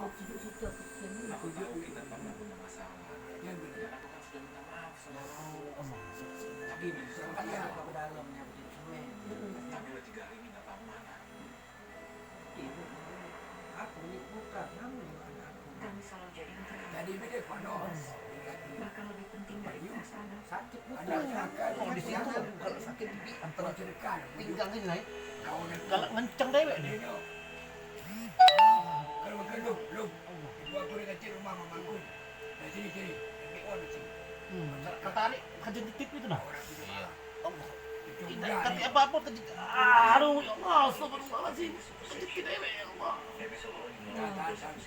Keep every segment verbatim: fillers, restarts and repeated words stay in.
Aku juga minta tolong punya masalah. Yang benar. Aku kan sudah minta maaf sama kamu. Tapi minta maaf. Tapi ada ke dalamnya begitu, men. Tapi udah tiga hari minta maaf mana? Ibu, aku ni bukan, kamu ni bukan aku. Kami selalu jadi yang terdekat. Jadi beda panas. Bahkan lebih penting dari perasaan. Sakit betul. Oh, di situ kalau sakit di antara pinggang ini, naik. Kalau ngenceng dewek nih. Kalau makan lu, lu. Ibu aku ni kecil rumah mamaku. Nah, sini, sini. Ambil uang di sini. Hmm, ketarik kerja di T V itu nah. Iya. Allah. Tidak ngerti apa-apa kerja. Aduh, ya Allah, astagfirullahaladzim. Kerja dewek, ya Allah.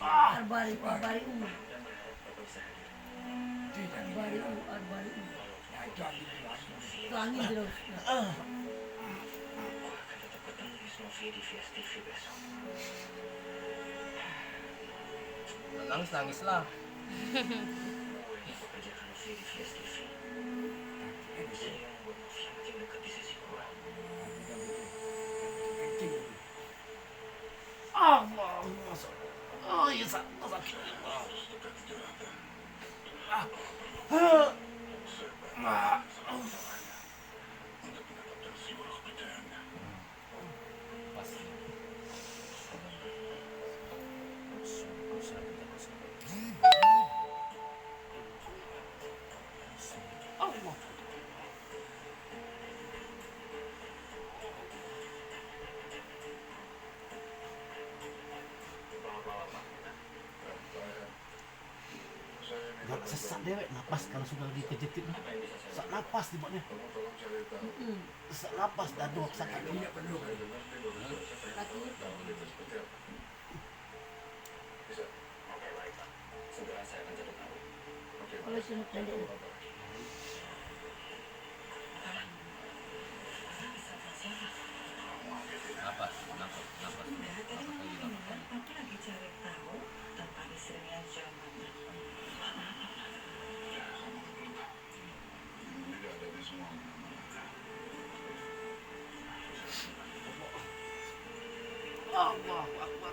Ah. Arbari, arbari. Arbariu, arbariu. Itu angin terus. Nangis, nangis lah. Allah, Allah, Allah. Oh, iya, sa-, sakit. Ah. Ah. Allah. Galak sesak dewek napas kalau sudah lagi kejepit ni. Sesak napas tibaknyo. Sesak napas, dado sakit. Kaki. Kalau cuma pendek. Napas, napas, napas. Napas lagi, napas lagi. Aku lagi cari tahu tentang istrinya John Mantan. Allahu Akbar.